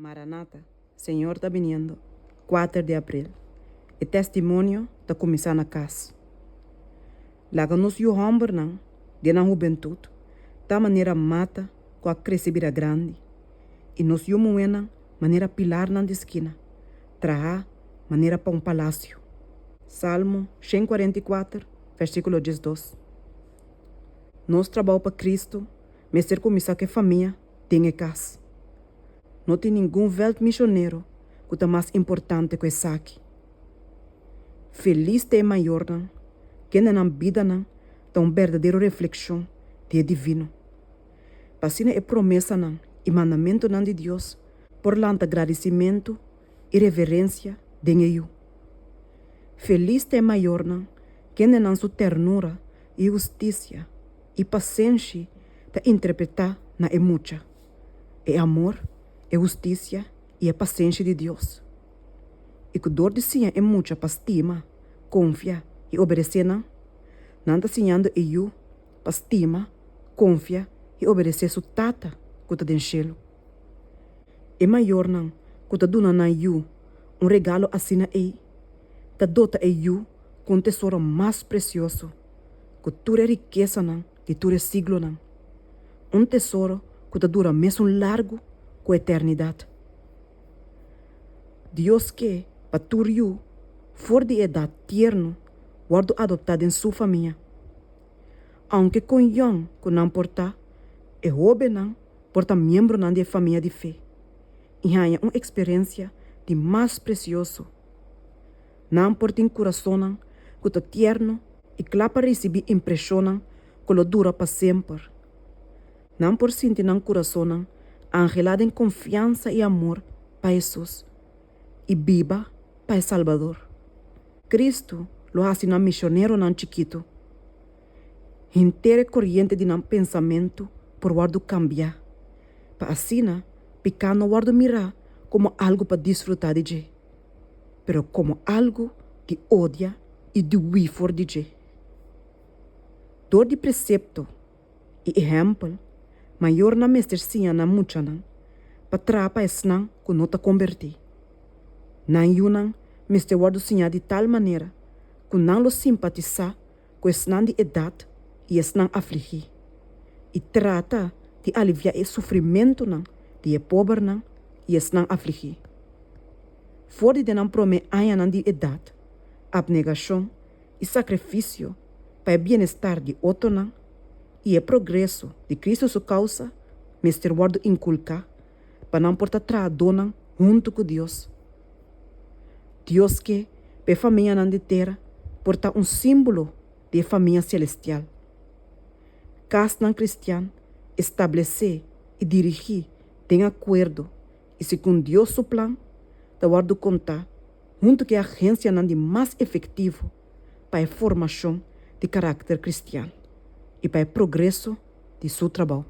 Maranata, Señor ta biniendo, kuater di april. E testimonio ta kuminsá na kas. Laga nos yu hòmbernan den nan hubentut ta manera mata ku a krese bira grandi, i nos yu muhénan manera pilarnan di skina, trahá manera pa un palasio. Salmo 144, versíkulo 12. Nos trabou pa Kristu mester kuminsá ku e famia den e kas. No tin ningun vèlt mishonero ku ta mas importante ku esaki. Felis ta e mayornan kende nan bidanan ta un berdadero reflekshon di e divino, pa asina e promesanan i mandamentunan di Dios por lanta gradisimentu i reverensia den e yu. Felis ta e mayornan kende nan su ternura i hustisia i pasenshi ta interpretá na e mucha e amor, e hustisia i e pasenshi di Dios. I ku dor di siña e mucha pa stima, konfia i obedesé nan, nan ta siñando e yu pa stima, konfia i obedesé su Tata ku ta den shelu. E mayornan ku ta duna nan yu un regalo asina ei, ta dota e yu ku un tesoro mas presioso ku tur e rikesanan di tur e siglonan, un tesoro ku ta dura mesun largu ku eternidat. Dios ke pa tur yu for di edat tierno wòrdu adoptá den su famia. Ounke kon yòn ku nan por ta, e hóbennan por ta miembronan di e famia di fe i haña un eksperensia di mas presioso. Nan por tin kurasonnan ku ta tierno i kla pa risibí impreshonnan ku lo dura pa semper. Nan por sinti nan kurasonnan anhelá den konfiansa i amor pa Hesus i biba pa e Salbador. Kristu lo hasi nan mishoneronan chikitu. Henter e koriente di nan pensamentu por wòrdu kambiá, pa asina piká no wòrdu mirá komo algu pa disfrutá di dje, pero komo algu di odia i di hui for di dje. Dor di presepto i ehèmpel, mayornan mester siña nan muchanan pa traha pa esnan ku no ta kombertí. Nan yunan mester wòrdu siñá di tal manera ku nan lo simpatisá ku esnan di edat i esnan afligí, i trata di aliviá e sufrimentunan di e pobernan i esnan afligí. For di den nan promé añanan di edat, apnegashon i sakrifisio pa e bienestar di otronan i e progreso di Kristu su kousa mester wòrdu inkulká pa nan por ta trahadónan huntu ku Dios. Dios ke pa e famianan di tera por ta un símbolo di e famia selestial. Kasnan kristian establesé i dirigí den akuerdo i segun Dios su plan ta wòrdu kontá huntu ku e agensianan di mas efektivo pa e formashon di karakter kristian i pa e progreso di su trabou.